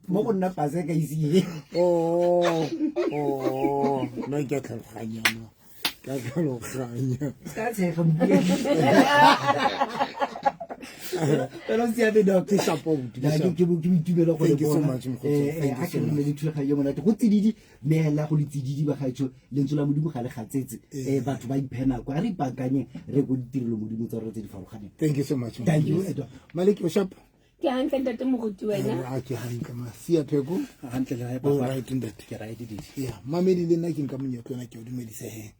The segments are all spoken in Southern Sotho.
Mo go nna Paseka ise. Oh, nna ke a tlhaloganya, no, ke a tlhaloganya. Ka tshega fela, o siame, doc? Ke sharp, abuti, ke Ke sharp. ke boitumelo go le Thank you so bona. much, mokgotsi. Thank you A so ke re nne much. le thulaganyo e monate go tsididi, mme hela go le tsididi bagaetsho, lentswe la Modimo ga le gatsetse. Batho ba iphe nako, a re ipaakanyeng re ko ditirelo Modimo tsa rona tse di farologaneng. Thank you so much. Thank you, Edo. Maliki, o sharp? Ke hantle, ntate moruti, wena? A ke hantle, masia pheko. Hantle le gae, O papa? right, ntate? Ke right didi. Ya mamedi, le nna ke nka monyetla ona ke o dumedise he.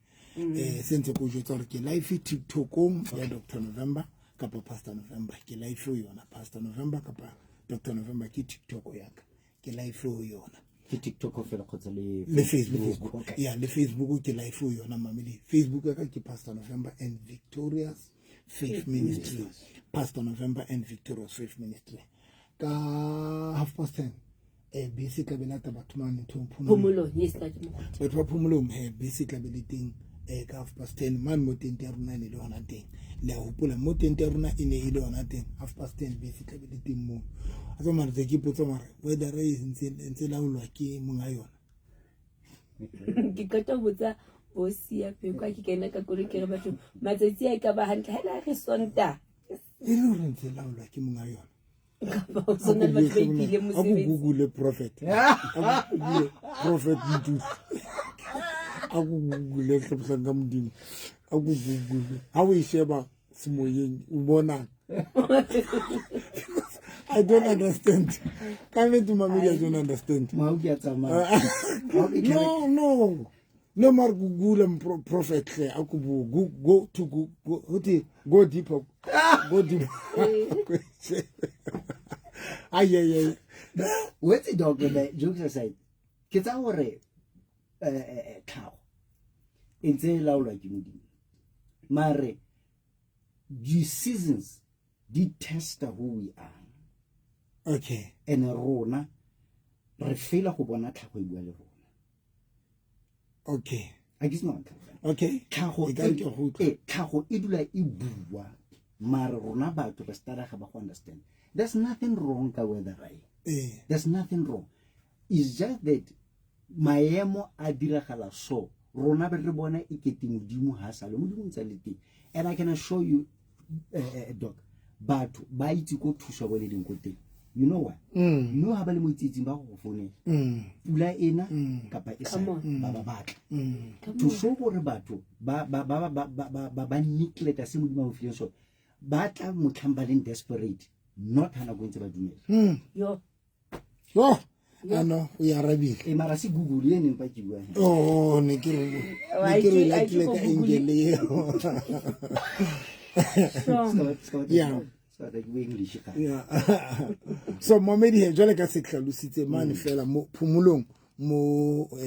Se ntse ko jwetsa gore ke live TikTokong ya Dr November kapa Pastor November. Ke live ho yona, Pastor November kapa Dr November, ke TikTok ya ka, ke live ho yona. Ke TikTok fela kgotsa le Le Facebook? Okay. Ya, le Facebook ke live ho yona, mamedi. Facebook ya ka ke Pastor November and Victorious Faith Ministry, Pastor November and Victorious Faith Ministry. Ka 10:30 bese tla be lata batho mane nthong Phomolong. Phomolong, yes, ntate moruti. Batho ba Phomolong he, bese tla be le teng ka 10:30 mane mo tente ya rona e ne le hona teng. Le a hopola mo tente ya rona e ne e le hona teng? 10:30 bese tla be le teng moo. A tsa mare tse ke ipotsa mare weather e ntse laolwa ke monga yona. Ke qeta ho botsa bosia pheko ha ke kena ka koloi, ke re batho matsatsi a e ka ba hantle hela re Sonta. E le hore ntse laolwa ke monga yona. Kapa o sona le batho ba ipileng A ko mosebetsi. Google prophet, a ko Google Prophet Ntuli, a ko Google tlhophang ka Modimo, a ko Google ha o e sheba semoyeng o bonang. I don't understand ka nnete, mamedi, I don't understand. Mau ke a tsamaya. No, mare google prophet hle, a ko bue. Go to go go ho te go deeper, go deeper. Ai ai ai. Wetse doc, le jokes aside, ke tsa gore tlhago e ntse e laolwa ke Modimo, mare di-seasons di testa who we are. And rona re fela go bona tlhago e bua le rona. A ke sena tlhago. E ka re ke go utlwa. Tlhago e dula e bua, mare rona batho re staraga ba go understand. There's nothing wrong ka weather, right? There's nothing wrong, it's just that maemo a diragala so rona be re bona e kete Modimo ha sa le Modimo ntse a le teng. And I can assure you, doc, batho ba itse ko thuso bo le leng ko teng. You know what? You know ha ba le mo tsietsing, ba go founela, pula ena kapa e sa, Come on. ba batla Come to on. show gore batho ba neglecta se Modimo a o fileng sone. Ba tla motlhang ba leng desperate, not ha nako e ntse ba dumela. Yo. Oh, ano o e arabile. E mara se Google e neng pa ke bua. Oh, ne ke re Wa ne ke re itse- a itse latile go ka Google. engele eo. Sure. Se batla ke bue English ga. Yeah. So momedi he, jwale ka se tlhalositse mane fela mo Phomolong mo ho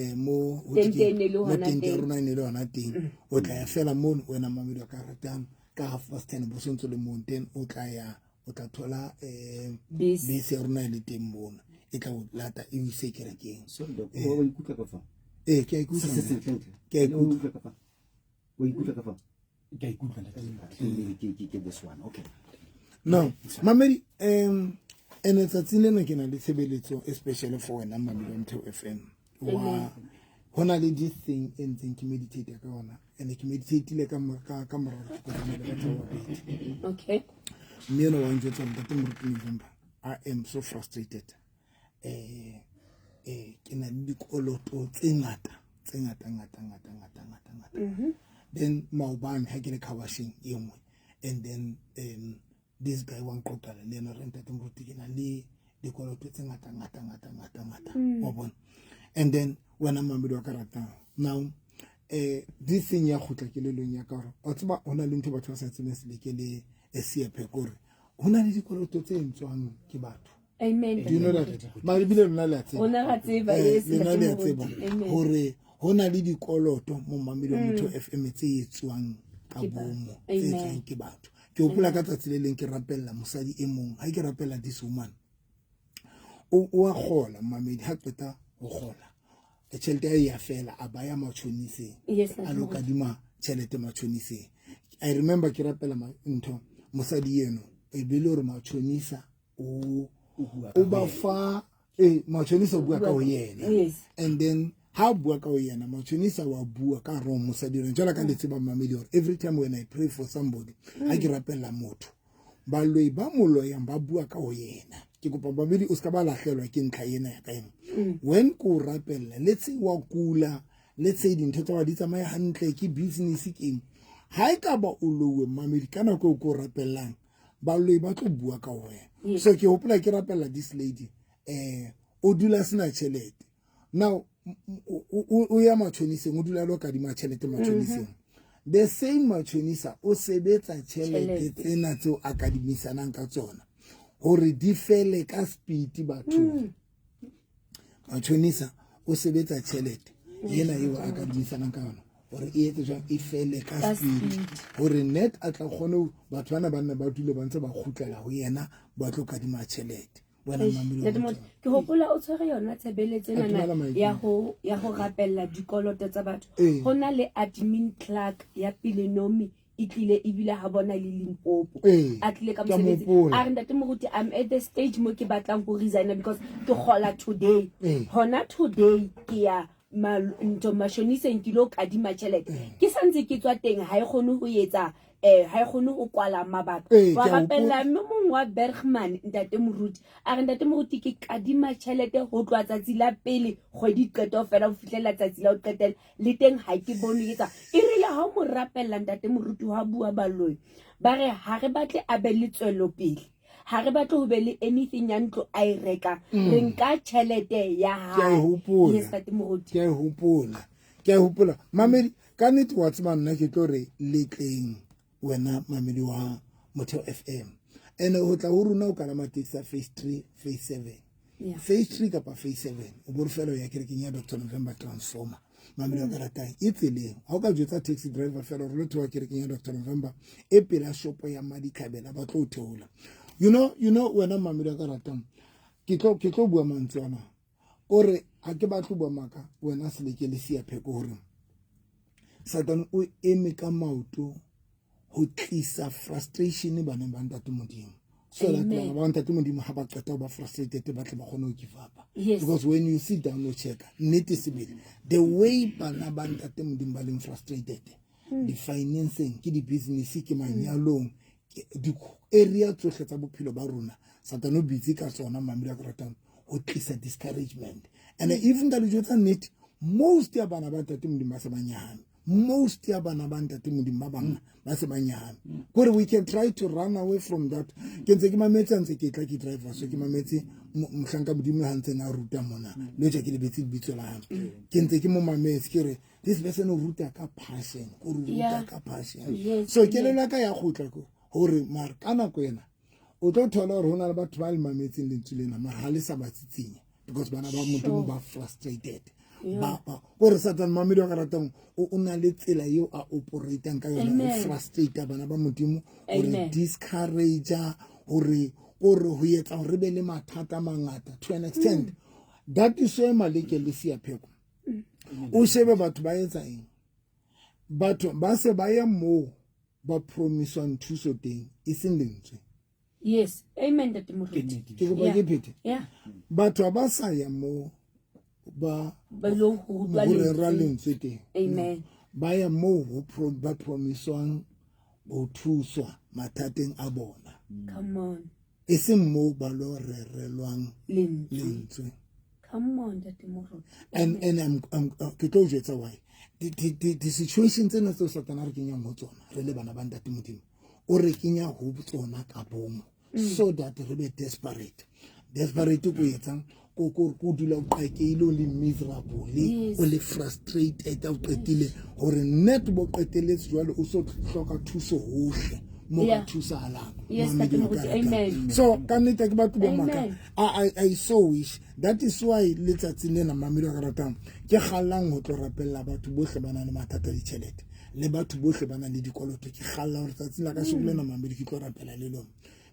Tente thekeng, e ne le mo hona tente ya teng. rona e ne le hona teng. O tla ya fela mono wena mamedi wa ka ratang ka 10:30 bo sentse le mo teng, o tla ya o tla thola Bese. Bese ya rona e le teng mona, e tla o lata e o ise kerekeng. Sorry doc, o ikutlwa ka fa? Ee, ke a ikutlwa. Se sentle. Ke a O ikutlwa. ikutlwa ka fa? O ikutlwa ka fa? Ke a ikutlwa, ntate. Ke this one. Okay. No mamedi, ene tsatsing lena ke na le tshebeletso especially for wena mamedi wa Motheo FM wa. Ho na le this thing e ntseng ke meditate ka yona, and ke meditatile ka morago ke kopane le batho ba babedi. Mme ena wa njwetsa, "Ntate Moruti November, I am so frustrated. Ke na le dikoloto tse ngata, tse ngata ngata ngata ngata ngata ngata." Then maobane ha ke le car washing e nngwe, and then this guy wa nqoqela le ena, re, "Ntate Moruti, ke na le dikoloto tse ngata ngata ngata ngata ngata." Wa bona? And then wena mamedi wa ka ratang, now this thing ya kgutla kelelong ya ka gore wa tseba ho na le ntho batho ba sa tsebeng seleke le seephe kore ho na le dikoloto tse entswang ke batho. Amen. Do you know that? Mare ebile lona le a tseba. Rona ra tseba, yes, Lona le a ntate tseba Moruti. Amen. hore ho na le dikoloto mo mamedi wa Motho FM tse etswang ka Ke batho. bomo, tse Amen. etswang ke batho. Ke hopola ka tsatsi le leng ke rapella mosadi e mong. Ha ke rapella this woman, o a kgola, mamedi, ha qeta ho kgola tjhelete ya ya fela, a ba ya matjhoniseng. Yes, A lo kadima tjhelete matjhoniseng. I remember ke rapela ntho mosadi eno, e be le hore matjhonisa o o ba fa matjhonisa o bua ka ho yena. And then ha bua ka ho yena, matjhonisa wa bua ka hare ho mosadi ena. Jwalo ka le tseba mamedi hore every time when I pray for somebody, ha ke rapella motho, baloi ba mo loyang ba bua ka ho yena. Ke kopa mamedi o ska ba lahlelwa ke ntlha ena ya ka ena. When ko rapella, let's say wa kula, let's say dintho tsa di tsamaye hantle, ke business ke eng, ha e ka ba o louwe mamedi ka nako eo ko rapellang, baloi ba tlo bua ka ho wena. So ke hopola ke rapella this lady, o dula sena tjhelete. Now o ya matjhoniseng, o dula lo kadima tjhelete matjhoniseng. The same matjhonisa o sebetsa tjhelete tsena tseo a kadimisanang ka tsona hore di fele ka speed bathong. Matjhonisa o sebetsa tjhelete yena eo a kadimisanang ka yona hore e etse jwang, e fele ka speed, hore net a tla kgone batho bana ba nne ba dule ba ntse ba kgutlela ho yena ba tlo kadima tjhelete. Ke hopola o tshwere yona tshebeletso ena ya ho rapella dikoloto tsa batho. Ho na le admin clerk ya Pelenomi e tlile ebile ha bona le Limpopo. A tlile ka mosebetsi. A re ntate moruti, I'm at the stage mo ke batlang ho resign because ke kgola today. Hona today ke ya ntho mashoniseng ke lo kadima tjhelete. Ke santse ke tswa teng, ha e kgone ho etsa ha e kgone ho kwala mabaka. Wa rapella mme mong wa Bergman ntate moruti. A re ntate moruti ke kadima tjhelete ho tloha tsatsi la pele kgwedi qeto fela ho fihlela tsatsi la ho qetela, le teng ha ke bone etsa. E rile ha o mo rapella ntate moruti wa bua baloi, ba re ha re batle a be le tswelopele, ha re batle ho be le anything ya ntlo a e rekang, re nka tjhelete ya hae. Yes ntate moruti. Ke a hopola mamedi, ka nnete wa tseba nna ke tlo re letleng wena mamedi wa Motheo FM. Ene ho tla ho rona o kalama taxi ya phase 3, phase 7. Phase 3 kapa phase 7 o bo fela ya kerekeng ya Dr. November Transformer. Mamedi wa ka ratang e tseleng. Ha o ka jwetsa taxi driver fela hore lo theoha kerekeng ya Dr. November e pela shopo ya Maditlhabela ba tlo theola. You know wena mamedi wa ka ratang, ke tlo bua mantswe ana. O re ha ke batle bua maka wena seleke le sia pheko hore Satan o eme ka maoto ho tlisa frustration baneng ba ntate Modimo. So that bana ba ntate Modimo ha ba qeta ho ba frustrated ba tle ba kgone ho give up. Because when you sit down o check nnete sebele, the way bana ba ntate Modimo ba leng frustrated, di financing, ke di business, ke manyalong, di area tsohle tsa bophelo ba rona, Satan o busy ka tsona mamedi a ka ratang ho tlisa discouragement. And even ka dijo tsa nnete, most ya bana ba ntate Modimo ba se ba nyahame. Most ya bana ba ntate Modimo ba bang ba se ba nyahame. Kore we can try to run away from that. Ke ntse ke mametse ntse ke tla ke driver, so ke mametse mohlanka Modimo ha ntse na ruta mona. Le ja ke lebetse lebitso la hae. Ke ntse ke mo mametse ke re this person o ruta ka passion, o ruta ka passion. So ke lela ka ya kgutla ko hore mara ka nako ena o tlo thola hore hona le batho ba le mametseng lentswe lena mara ha le sa ba tsitsinya because bana ba Modimo ba frustrated. Ba gore Satan mamedi wa ka ratang o na le tsela eo a operatang ka yona ho frustrate bana ba Modimo, hore discourage, hore ho etsa hore be le mathata mangata to an extent. That is why Maleke le sia pheko. O shebe batho ba etsa eng? Batho ba se ba ya moo ba promiswang thuso teng e seng lentswe. Yes, amen ntate moruti. Ke kopa ke phete. Batho ba sa ya moo ba lo ho rerwa lentswe teng. Amen. Ba ya moo ho ba promiswang ho thuswa mathateng a bona. Come on. E seng moo ba lo rerelwang lentswe. Come on ntate moruti. And I'm ke tlo jwetsa why. The situation tsena tseo Satan a re kenyang ho tsona re le bana ba ntate Modimo, o re kenya ho tsona ka bomo so that re be desperate. Desperate ko etsang ko dula o qakehile, o le miserable, o le frustrated, o qetile hore net bo qeteletse jwale o so hloka thuso hohle mo ka thusahalang. So ka nnete ke batho ba maka. I so wish. That is why letsatsi lena mamedi wa ka ratang ke kgallang ho tlo rapella batho bohle ba nang le mathata a ditjhelete le batho bohle ba nang le dikoloto. Ke kgalla hore tsatsi la kasheko lena mamedi ke tlo rapela le lona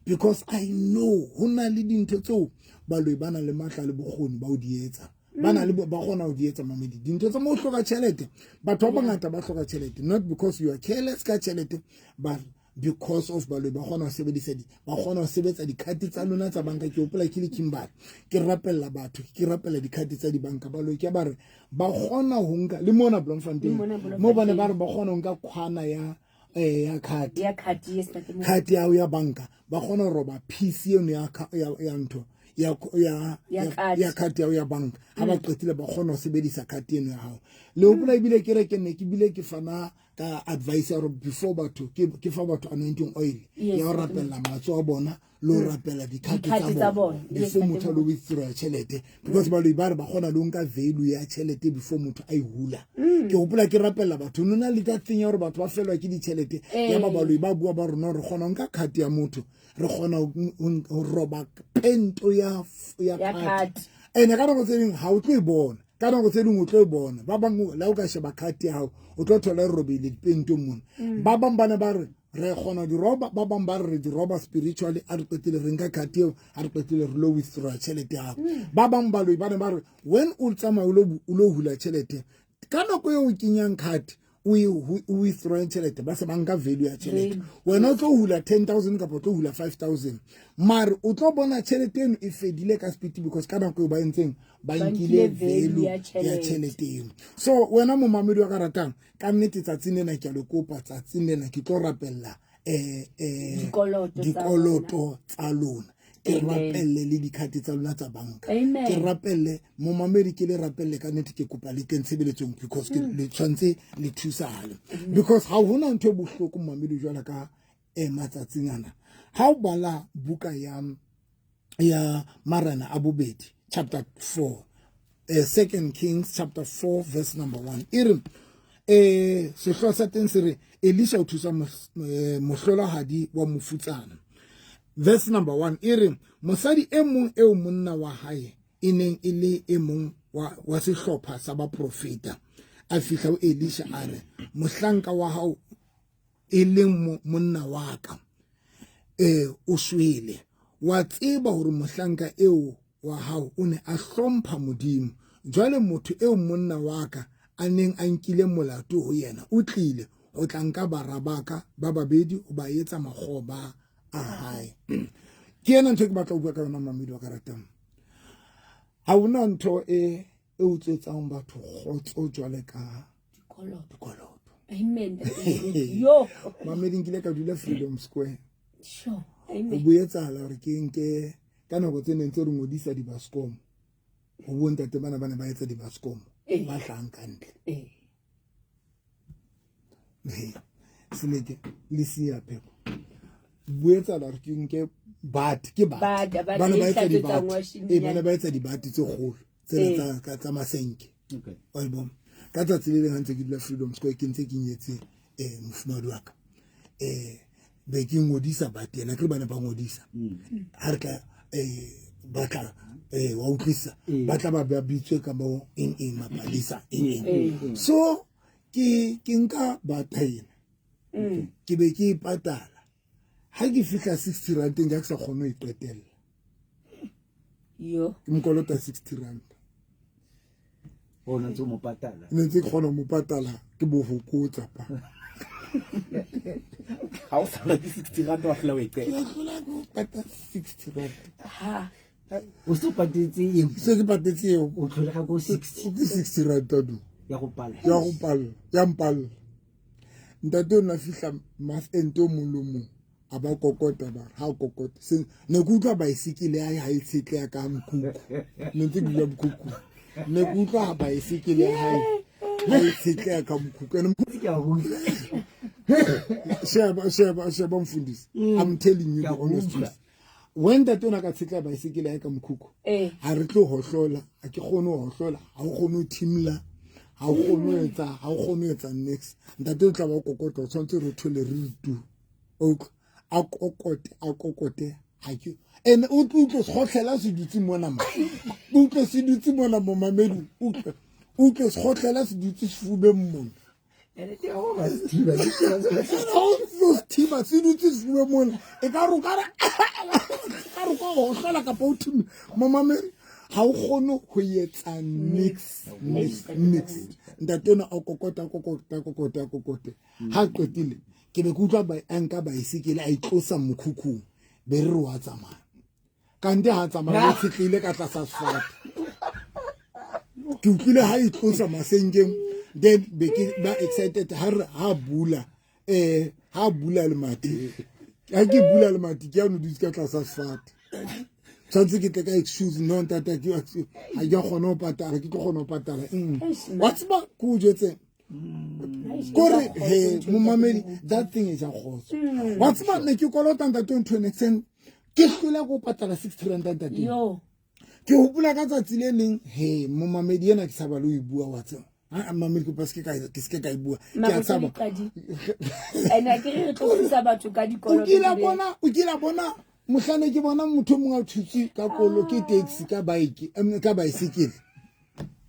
because I know ho na le dintho tseo baloi ba nang le matla le bokgoni ba ho di etsa. Ba na le ba kgona ho di etsa mamedi. Dintho tsa mo hloka tjhelete, batho ba bangata ba hloka tjhelete, not because you are careless ka tjhelete, but Because of baloi ba kgona ho sebedisa di ba kgona ho sebetsa di-card tsa lona tsa banka. Ke hopola ke le Kimberley, ke rapella batho, ke rapella di-card tsa dibanka. Baloi ke ba re ba kgona ho nka le mona Bloemfontein, mo ba ne ba re ba kgona ho nka khwana ya ya card, ya card, yes, ntate Moruti. Card ya ya banka, ba kgona ho roba PC eno ya ya ya ntho ya ya Ya card. Ya card ya ya banka. Ha ba qetile, ba kgona ho sebedisa card eno ya hao. Le hopola ebile ke re ke ne ke bile ke fana ka advice ya hore before batho ke fa batho anointing oil ya ho rapella matsoho a bona le ho rapella di-card Di-card tsa bona tsa bona. Yes, before ntate motho a lo withdraw tjhelete, because baloi ba re ba kgona le ho nka value ya tjhelete before motho a e hula. Ke hopola ke rapella batho no na le ka thing ya hore batho ba fellwa ke ditjhelete ya ba baloi ba bua ba rona, re kgona ho nka card ya motho, re kgona ho roba pento ya Ya card. Card. Ene ka nako tse ding ha o tlo e bona, ka nako tse ding o tlo e bona. Ba bang le ha o ka sheba card ya hao, o tlo thola e robehile dipentong mona. Ba bang ba ne ba re re kgona di roba, ba bang ba re re di roba spiritually. A re qetile re nka card eo, a re qetile re lo withdraw tjhelete ya hao. Ba bang baloi ba ne ba re when o tsamaya o lo hula tjhelete, ka nako eo o kenyang card o withdraw tjhelete, ba se ba nka value ya tjhelete. Wena o tlo hula 10 000 kapa o tlo hula 5000, mare o tlo bona tjhelete eno e fedile ka speed, because ka nako eo ba entseng ba Ba nkile nkile value value ya ya tjhelete. Tjhelete eo. So wena momamedi wa ka ratang, ka nnete tsatsing lena ke a le kopa, tsatsing lena ke tlo rapella Dikoloto tsa dikoloto tsa lona, ke Amen. rapelle le di-card tsa lona tsa banka. Amen. Ke rapelle momamedi, ke le rapelle ka nnete. Ke kopa le tleng tshebeletsong, because ke le tshwanetse le thusahale, because ha hona ntho e bohloko, momamedi, jwalo ka matsatsing ana. Ha o bala buka ya Marena a Bobedi chapter 4, Second Kings chapter 4 verse number 1, e re sehlooho sa teng se re Elisha o thusa mohlolohadi wa mofutsana. Verse number 1 e re mosadi e mong eo monna wa hae e neng e le e mong wa sehlopha sa baprofeta a fihla ho Elisha, a re, "Mohlanka wa hao e leng monna wa ka o shwele. Wa tseba hore mohlanka eo wa hao o ne a hlompha Modimo. Jwale motho eo monna wa ka a neng a nkile molato ho yena o tlile ho tla nka bara ba ka ba babedi ho ba etsa makgoba a hae." Ke ena ntho e ke batla ho bua ka yona, mamedi wa ka ratang. Ha hona ntho e utswetsang batho kgotso jwale ka Dikoloto. Dikoloto. Amen, ntate Moruti. Yo. Mamedi, nkile ka dula Freedom Square. Sure. Ho Amen. boetsahala hore ke nke ka nako tse neng tse re ngodisa dibaskom ho bontate bana ba ne ba etsa dibaskom ba hlahang ka ntle. He, seleke le sia pheko boetsahala hore ke nke bat ke bat. Bat, bat Ba ne e ba etsa hlatswetsang dibati washing ba ne nyana. Ba etsa dibati tse kgolo tsena tsa masenke. Wa e bona, ka tsatsi le leng ha ntse ke dula Freedom Square, ke ntse ke nyetse mofumahadi wa ka, be ke ngodisa bati ena ke re bane ba ngodisa ha re tla ba tla wa utlwisa ba tla ba bitswe ka bo eng eng mapalisa eng eng. So ke nka bata ena, ke be ke e patala. Ha ke fihla 60 randeng, ka ke sa kgone ho e qetella. Yo. Ke mokolota 60 rand. O ne ntse o mo patala. Ne ntse ke kgona ho mo patala, ke bo hokotsa pa. Ha o sala ke 60 rand, wa hlola o e qeta. Ke hlola ke ho qeta 60 rand. Ha. O se o patetse eng? Se ke patetse eo. O tlholega ko 60. Ke 60 rand tado. Ya go palla. Ya go palla, ya mpalla. Ntate o na fihla month end o mong le o mong, a ba kokota, ba re ha kokota se ne ke utlwa baesekele ya hae ha e tshetleha ka mokhukhu. Ne ntse ke dula mokhukhu, ne ke utlwa ha baesekele ya hae ha e tshetleha ka mokhukhu ene. Ke a utlwa. Sheba, sheba, sheba, mfundisi, I'm telling you Ke the a honest utlwa. truth. When ntate ona ka tshetleha baesekele ya hae ka mokhukhu, ha re tlo hohlola, ha ke kgone ho hohlola, ha o kgone ho thimla, ha o kgone ho etsa, ha o kgone ho etsa nix. Ntate o tla ba kokota, o tshwanetse re thole re re tu. O utlwa? A kokote, a kokote, ha ke ene o tlo utlwe sekgotlhela se dutse mona ma, o utlwe se dutse mona momamedi, utlwe, utlwe sekgotlhela se dutse sefubeng mona. Ene ke go ba sethiba, ke tseba Ha o tlo sethiba se dutse sefubeng mona, e ka re o ka re ka re ka hohlola kapa o thime, momamedi, ha o kgone ho etsa nix, nix, nix. Ntate ona a kokota, a kokota, a kokota, a kokote. Ha qetile Ke be ke utlwa a nka baesekele a itlosa mokhukhung, be re re wa tsamaya. Kante ha tsamaya o tshetlehile ka tlasa sefate. Ke utlwile ha itlosa masenkeng, then be ke ba excited ha re ha bula ha bula lemati. Ha ke bula lemati ke ya no dutse ka tlasa sefate. Tshwanetse ke tle ka excuse, no ntate ke ha ke a kgona ho patala, ke tlo kgona ho patala. Wa tseba ke o jwetse kore he momamedi, that thing is a kgotso. Wa tseba ne ke kolota ntate ntho ene sen ke hlola go patala 60 rand ntate. Ke hopola ka tsatsi le leng he momamedi ena ke sa ba le o e bua, wa tseba. Ha mamedi kopa se ke ke se ke ka e bua. Ke a tshaba. Ene ke re tlo thusa batho ka dikoloto. O kila bona, o kila bona mohlane ke bona motho mongwe a thutse ka kolo ke taxi ka bike ka bicycle.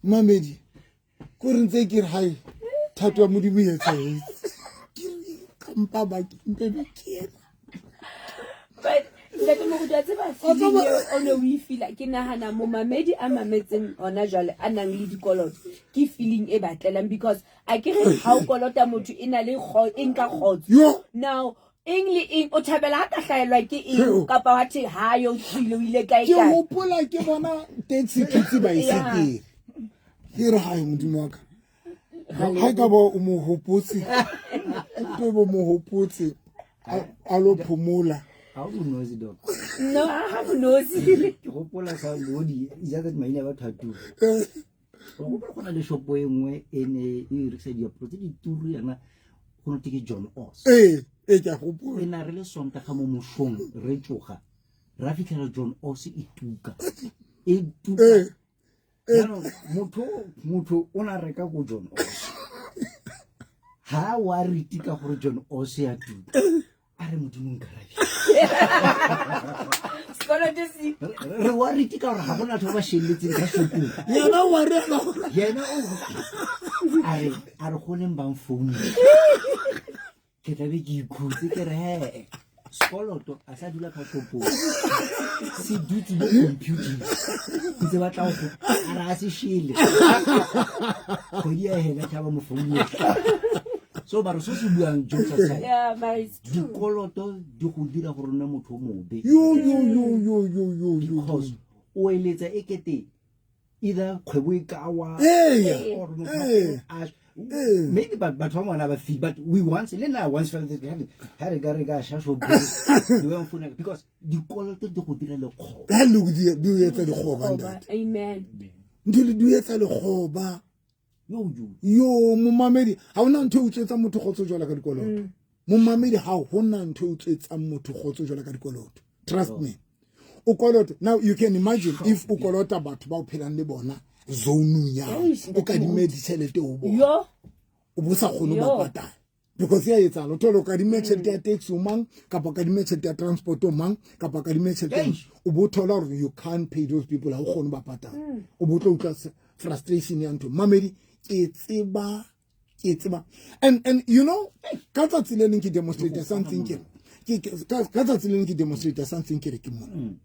Mamedi ko re ntse ke re hai thato ya Modimo e etsahetse. Ke re kampa ba ke mpe be ke ena. But ntate Moruti, wa tseba feeling eo o ne o e feel-a, ke nahana momamedi a mametseng hona jwale a nang le dikoloto, ke feeling e batlelang, because a ke re ha o kolota motho e na le e nka kgotso. Now eng le eng o thabela ha ka hlaelwa ke eng kapa wa the ha yo tswile o ile kae kae. Ke hopola ke bona taxi thutse baesekele. Ke re hai Modimo wa ka. Ha ka ba o mo hopotse. O bo mo hopotse. A lo phomola. Ha o nosi dog. No, ha o nosi. Ke hopola sa lodi, ja ka maina a batho a turu. O gopola go na le shopo e nngwe e ne e rekisa diaparo tse di turu yana, go no ke John Oss. Ee, e ke a gopola. E na re le Sontaga mo mosong re tsoga ra fitlhela John Oss e tuka. E tuka. Jaanong motho o na reka ko John Oss. Ha wa re tika gore John Oss ya tuka. A re Modimo nkarabe. Sekoloto se. Re wa re tika gore ga gona batho ba ba shelletseng ka shopong. Yena wa re ka gore Yena o a re go leng bang phone. Ke tla be ke ikhutse ke re he sekoloto a sa dula ka shopong. Se dutse mo computing. Ntse ba tla go a re a se shele. Kgwedi ya hela ke ba mo founela. So ba re so se buang jokes aside. Yeah, but it's true. Dikoloto di go dira gore o nne motho o mobe. Yo yo yo yo yo yo yo. Because o eletsa e kete either kgwebo e ka wa or motho a maybe batho ba ngwana ba feel, but we once le nna once felt that ha re ka re ka sha shop we won't phone because dikoloto di go dira lekgoba. Ha le go di etsa lekgoba ntate. Amen. Ntho le di etsa lekgoba. Yo yo. Yo momamedi ha ona ntho e utswetsang motho kgotso jwalo ka dikoloto. Momamedi ha hona ntho e utswetsang motho kgotso jwalo ka dikoloto. Trust me. O koloto. Now you can imagine if o kolota batho ba o phelang le bona zone ya o kadime ditjhelete ho bona. Yo. O bo sa kgone ho ba patala. Because ya etsahala, o thole o kadime tjhelete ya taxi o mang, kapa o kadime tjhelete ya transport o mang, kapa o kadime tjhelete o bo thola hore you can't pay those people, ha o kgone ba patala. O bo tlo utlwa frustration ya ntho. Mamedi, ke tseba. And you know, ka tsatsi le leng ke demonstrate something ke ka tsatsi le leng ke demonstrate something ke re ke mona.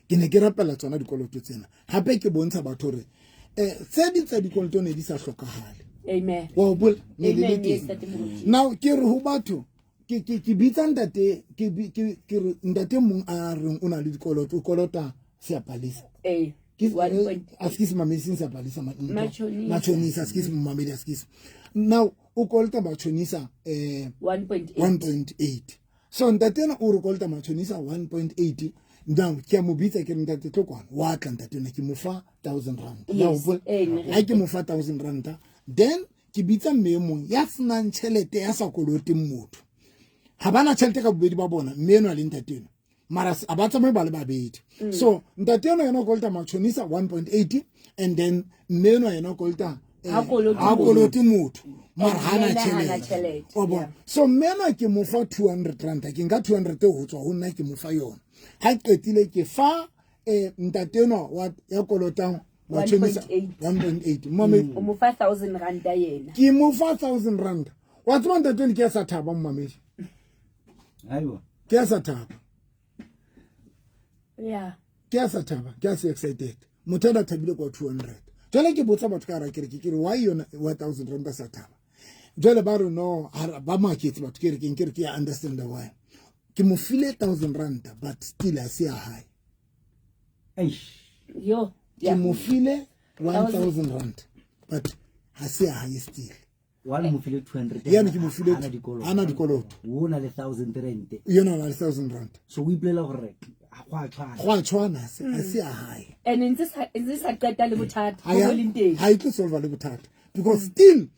Ke ne ke rapela tsona dikoloto tsena. Hape ke bontsha batho hore tse ding tsa dikoloto ne di sa hlokahale. Amen. Wa hopola? Ne di le Amen, teng. yes, Ntate Moruti. Now ke re ho batho, ke bitsa ntate, ke re ntate mong a reng o na le dikoloto, o kolota Seapalesa. Eh, Ke one point askies mamedi, seng Seapalesa, Matjhonisa. Matjhonisa, askies mamedi, askies. Now o kolota matjhonisa, 1.8. 1.8. So ntate ena o re kolota matjhonisa 1.8. Now ke a mo bitsa ke re ntate tlo kwana, wa tla ntate ena, ke mo fa 1,000 rand. Yes, Wa hopola? eh, ne Ha ke mo fa 1,000 rand, then ke bitsa mme e mong ya senang tjhelete, ya sa koloteng motho. Ha bana tjhelete ka bobedi ba bona, mme enwa le ntate enwa. Mara a ba tsamaye ba le babedi. So ntate enwa yena o kolota matjhonisa 1.8, and then mme enwa yena o kolota, Ha kolote ha motho. kolote motho, mara And hana yena hana tjhelete. tjhelete, Wa bona? yeah. So mme enwa ke mo fa 200 rand, ke nka 200 ho tswa ho nna ke mo fa yona. Ha qetile ke fa, ntate enwa ya kolotang matjhonisa 1.8. 1.8. Momedi. O mo fa 1,000 rand yena. Ke mo fa 1,000 rand. Wa tseba ntate enwa ke ya sa thaba, momamedi. Aiwa. Ke ya sa thaba. Yeah. Ke ya sa thaba, ke ya se excited. Motho a thabile kwa 200. Jwale ke botsa batho ka hara kereke, ke re why yona 1,000 rand ba sa thaba? Jwale ba re no, ba maketse batho ke re ke ke re ke ya understand why. Ke mo file 1000 rand but still a se ya hae. Eish. Yo. Ke mo file 1000 rand but ha se ya hae still. One mo file 200. Yena ke mo file Hana dikoloto. Hana dikoloto. O na le 1000 rand. Yena o na le 1000 rand. So o ipolela gore go a tshwana. Go a tshwana ha se ya hae. And ntse sa qeta le bothata bo leng teng. Ha e tlo solve le bothata because still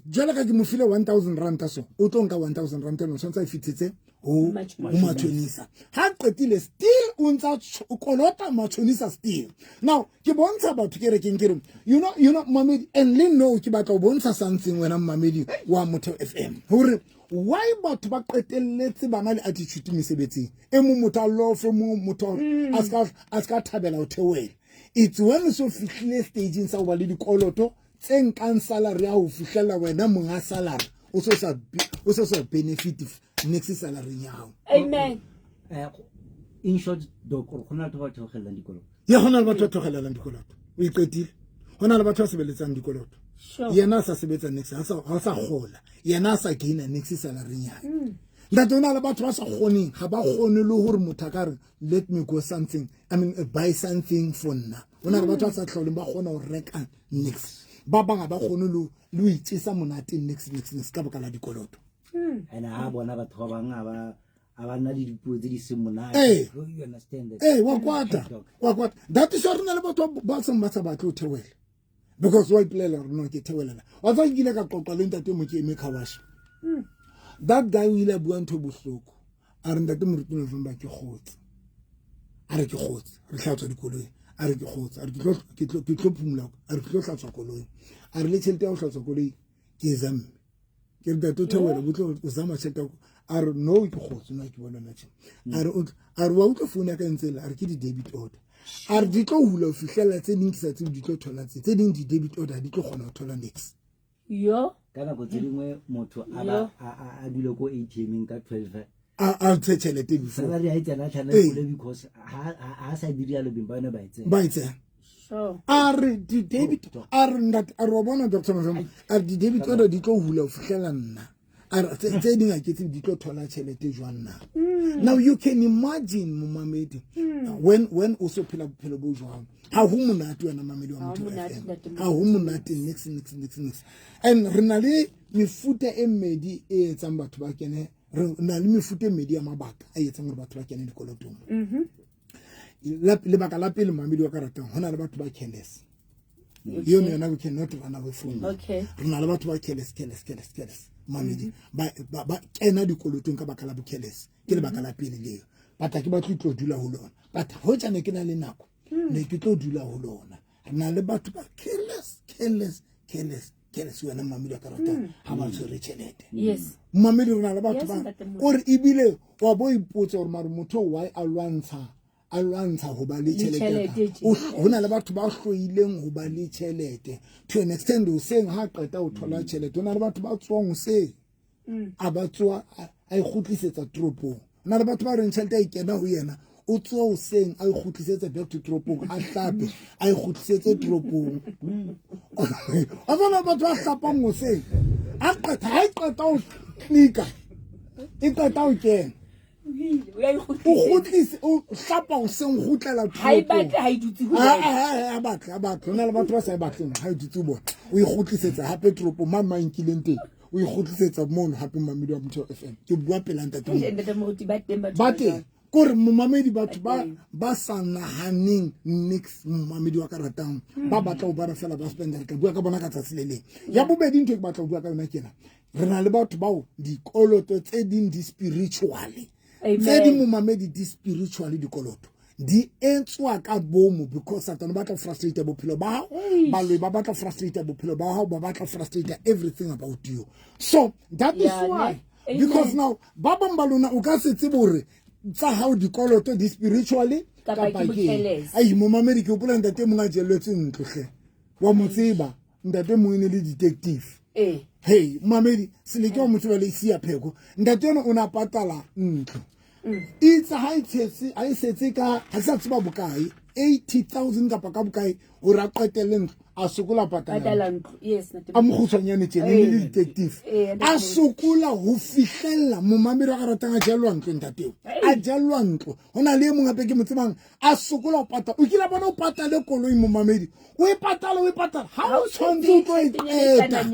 jwale ka ke mo file 1000 rand so o tlo nka 1000 rand eno tshwanetse a e fitshetse ho matjhonisa. Ha qetile still o ntsa o kolota matjhonisa still. Now ke bontsha batho ke re keng ke re you know mamedi and le no ke batla o bontsha something wena mamedi wa Motheo FM hore why batho ba qetelletse bana le attitude mesebetsing e mong motho a lofe mong motho a ska thabela ho theohela. It's when so fihlile stageng sa ho ba le dikoloto tse nkang salary ya ho fihlela wena monga salary o so sa benefit next salary ya hao. Amen. In short doc go na le batho ba theogelang dikoloto. Ya go na le batho ba theogelang dikoloto. O iqetile. Go na le batho ba sebeletsang dikoloto. Yena a sa sebetsa next ha sa kgola. Yena a sa gaina next salary ya hae. Ntate o na le batho ba sa kgoneng, ga ba kgone le hore motho a ka re let me go something, I mean buy something for nna. O na le batho ba sa tlholeng ba kgona ho reka next. Ba bang ba kgone le ho itjesa monate next ka baka la dikoloto. And ha bona batho ba bang a ba na le dipuo tse di seng monate. You understand that? Wa kwata. Wa kwata. That is why re na le batho ba seng ba sa batle ho theohela. Because wa ipolela hore no ke theohela. Wa tswa ke ile ka qoqa le ntate mo ke eme Khawash. That guy o ile a bua ntho bohloko. A re ntate Moruti November ke kgotse. A re ke kgotse. Re hlatswa dikoloi. A re ke kgotse. A re ke tlo phumula. A re ke tlo hlatswa koloi. A re le tjhelete ya ho hlatswa koloi ke zamme. Ke re ntate o theohela bo tlo o zama tjhelete. A re no ke kgotse nna ke bona nna tjhe. A re wa utlwa phone ya ka ntse a re ke di debit order. A re di tlo hula ho fihlela tse ding ke sa tsebe di tlo thola tse ding di debit order di tlo kgona ho thola next. Yo. Ka nako tse dingwe motho a dule ko ATM-eng ka 12 a ntshe tjhelete before salary ha e tsena tlhana kole because ha sa dira lo beng ba yona ba e tsena. Ba e tsena. Sure. A re di debit a re ntate a re wa bona Dr. November a re di debit order di tlo hula ho fihlela nna. A re tse ding ha ke tsebe di tlo thola tjhelete jwang na. Now you can imagine momamedi when o so phela bophelo bo jwang. Ha ho monate wena mamedi wa Motheo FM. Ha ho monate next. And re na le mefuta e mmedi e etsang batho ba kene, re na le mefuta e mmedi ya mabaka a etsang hore batho ba kene dikolotong. Lebaka la pele mamedi wa ka ratang, ho na le batho ba careless. Yona yona we cannot run away from. Okay. Re na le batho ba careless. Mamedi ba kena dikolotong ka baka la bo careless. Ke lebaka la pele leo. But ha ke batle tlo dula ho lona. But hoja ne ke na le nako ne ke tlo dula ho lona. Re na le batho ba careless wena mamedi wa ka ratang ha ba tshwere tjhelete. Yes. Mamedi re na le batho ba ore ebile wa bo ipotsa hore mare motho why a lwantsha ho ba le tjhelete. Ho na le batho ba hloileng ho ba le tjhelete to an extent o seng ha qeta ho thola tjhelete. Ho na le batho ba tswang hoseng a ba tswa a ikgutlisetsa toropong. Ho na le batho ba reng tjhelete a e kena ho yena o tswa hoseng a ikgutlisetsa back to toropong, a hlape a ikgutlisetse toropong. A bona batho ba hlapang hoseng a qeta ha e qeta ho klika e qeta ho kena o kgutlise o hlapa hoseng kgutlela Ha e batle ha e dutse ho yena. Ha batle. Ho na le batho ba sa e batleng ha e dutse ho bona. O ikgutlisetsa hape toropong mang mang nkileng teng. O ikgutlisetsa mono hape mamedi wa Motheo FM. Ke bua pela ntate Moruti ba teng batho ba teng. Kore momamedi batho ba sa nahaneng nix momamedi wa ka ratang ba batla ho bara fela ba spenda. Re tla bua ka bona ka tsatsi le leng. Ya bobedi ntho e ke batla ho bua ka yona ke ena. Re na le batho bao dikoloto tse ding di spiritually. Tse ding momamedi di spiritually dikoloto di etswa ka bomo because Satan ba batla frustrate bophelo ba hao, baloi ba batla frustrate bophelo ba hao, ba batla frustrate everything about you. So that is why because now ba bang ba lona o ka se tsebe hore tsa hao dikoloto di spiritually kapa ke. Ai momamedi ke hopola ntate mong a jelletswe ntlo hle. Wa mo tseba ntate mong e ne le detective. Hey momamedi seleke wa mo tseba le sia pheko. Ntate eno o na patala ntlo. Itse ha e setse ka ha sa tseba bokae 80,000 kapa ka bokae hore a qetelle ntlo. A sokola patala Patala ntlo. Yes, ntate. A mokgutshwanyane tjena e le detective. Ee, ntate. A sokola ho fihlella momamedi wa ka ratang a jellwa ntlo ntateo a jellwa ntlo. Ho na le e mong hape ke mo tsebang a sokola ho patala. O kile a bona o patale koloi momamedi, o e patala, o e patala, ha o tshwanetse o tlo e qeta,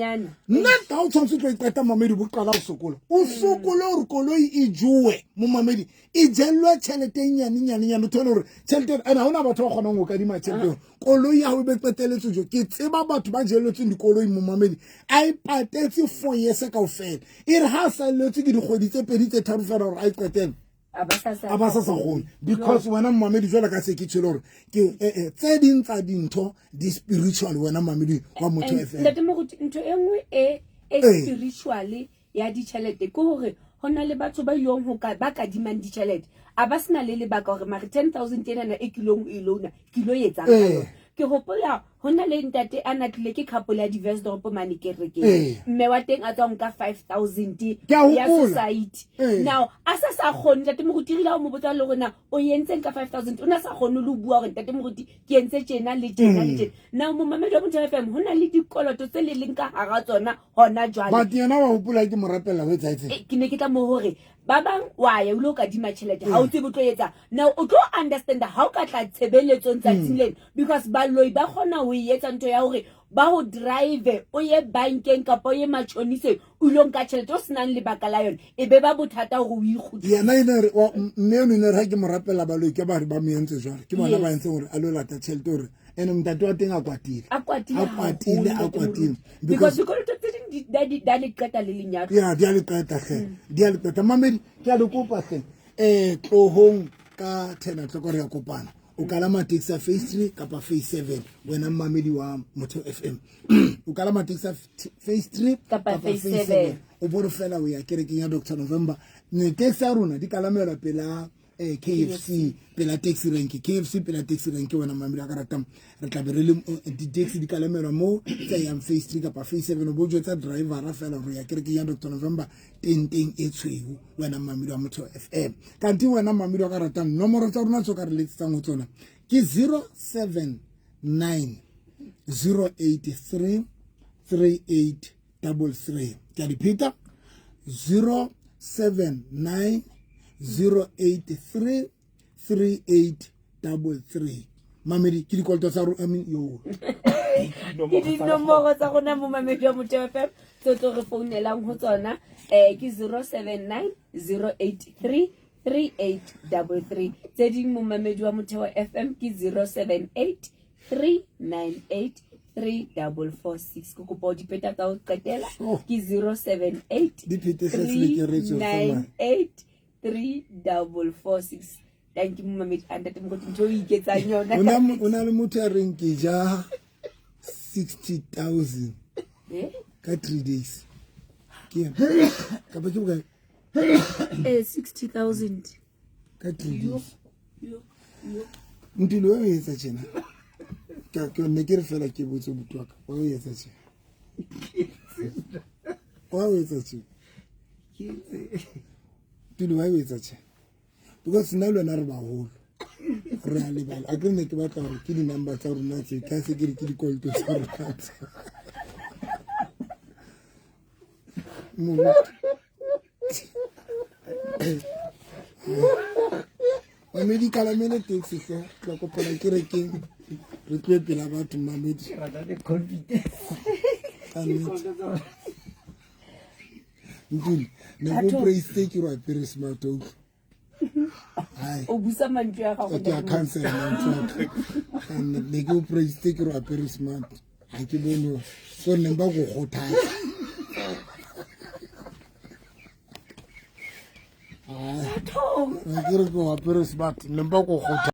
nna ha o tshwanetse o tlo e qeta momamedi, bo qala ho sokola, o sokole hore koloi e jowe momamedi, e jellwe tjhelete e nyane nyane nyane, o thole hore tjhelete ene ha hona batho ba kgonang ho kadima tjhelete eo. Koloi ya hao e be qeteletse jo. Ke tseba batho ba jelletsweng dikoloi momamedi, a e patetse 4 years kaofela, e re ha a salletswe ke dikgwedi tse pedi tse tharo fela hore a e qetele, A ba sa a ba sa sa kgone. Because wena momamedi, jwalo ka se ke tshwele hore ke tse ding tsa dintho di spiritual, wena momamedi wa Motho And FM. Ntate Moruti, ntho e nngwe e e spiritual ya ditjhelete ke hore ho na le batho ba ilong ho ka ba kadimang ditjhelete, a ba sena le lebaka hore mare 10,000 enana e kilong ho e loana ke ilo etsang ka yona. Ke hopola ho na le ntate a na tlile ke couple ya Diversdorp mane kerekeng. Mme wa teng a tswa nka 5,000 Ke a ya hopola. society. Now a sa sa kgone, ntate Moruti, re ile ha o mo botsa le hore na o entseng ka 5,000, o na sa kgone le ho bua hore ntate Moruti ke entse tjena le tjena le tjena. Now momamedi wa Motho FM, ho na le dikoloto tse le leng ka hara tsona hona jwale. But yena wa hopola ke mo rapella ho etsahetseng? Ke ne ke tla mo hore ba bang wa ya o ile o kadima tjhelete, ha o tsebe o tlo etsa. Now o tlo understand ha o ka tla tshebeletsong tsatsing lena, because baloi ba kgona ho e etsa ntho ya hore ba ho drive o ye bankeng kapa o ye matjhoniseng o ilo nka tjhelete o senang lebaka la yona, e be ba bothata hore o ikgutlise. Yena e ne re, wa, mme eno e ne re ha ke mo rapella baloi ke ba re ba mo entse jwalo, ke bona ba entseng hore a lo lata tjhelete hore ene ntate wa teng a kwatile. A kwatile A kwatile, a haholo, kwatile. ntate Moruti. Because dikoloto tse ding di a le qeta le lenyalo. Ya, di a le qeta hle. Di a le qeta. Mamedi, ke a le kopa hle. Tlohong ka 10 o'clock re ya kopana. O kalama taxi ya phase 3 kapa phase 7, wena mmamedi wa Motho FM. O kalama taxi ya phase 3 Kapa kapa phase phase 7. 7. O bone fela o ya kerekeng ya Doctor November. Ne taxi ya rona di kalamelwa pela KFC, pela taxi rank, KFC pela taxi rank, wena mmamedi wa ka ratang. Re tla be re le, di-taxi di kalamelwa mo tse yang phase 3 kapa phase 7. O bo jwetsa drivera fela hore ya kerekeng ya Doctor November tenteng e tshweu, wena mmamedi wa Motho FM. Kanti wena mmamedi wa ka ratang, nomoro tsa rona tse o ka re letsetsang ho tsona ke 079 083 3833. Ke a di pheta, 079 083 3833. Mamedi, ke dikoloto tsa I mean, yo. Ke dinomoro tsa rona mo mamedi wa Motho FM tse tlo re founelang ho tsona, ke 079 083 3833. Tse ding mo mamedi wa Motheo FM ke 078 398 3446. Ke kopa o di pheta tsa ho qetela. Oh. Ke 078 Di phete hle, Selekeretso, tsamaya. 398 3446. Thank you, momamedi. A ntate Moruti, ntho e o iketsang yona. O na le motho ya reng ke ja 60,000 ka 3 days. Ke ena. Kapa ke bokae? 60,000. Ka 3 days. Yo, yo. Ntilo, o etsa tjena. Ke ne ke re fela ke botse buti wa ka. Wa o etsa tjena. Wa o etsa tjena. Ntilo, wa o etsa tjena. Because nna le wena re baholo. Re a lebala. A ke ne ke batla hore ke di-number tsa rona tse, ka se ke re ke dikoloto tsa rona tse. Moruti. Mamedi, kalamele taxi hle. Tla kopana kerekeng. Re tlohe pela batho, mamedi. Ke rata le confidence. Ka nnete. Ntuli, ne ko praise ke re apere smart o. Hai. O busa mantswe a gago. Ke a cancel mantswe a ka. Ka nnete, ne ke o praise ke re apere smart. Ha ke bone hore so ne ba go kgothatsa. Bathong. Ke re ke o apere smart, ne ba go kgothatsa.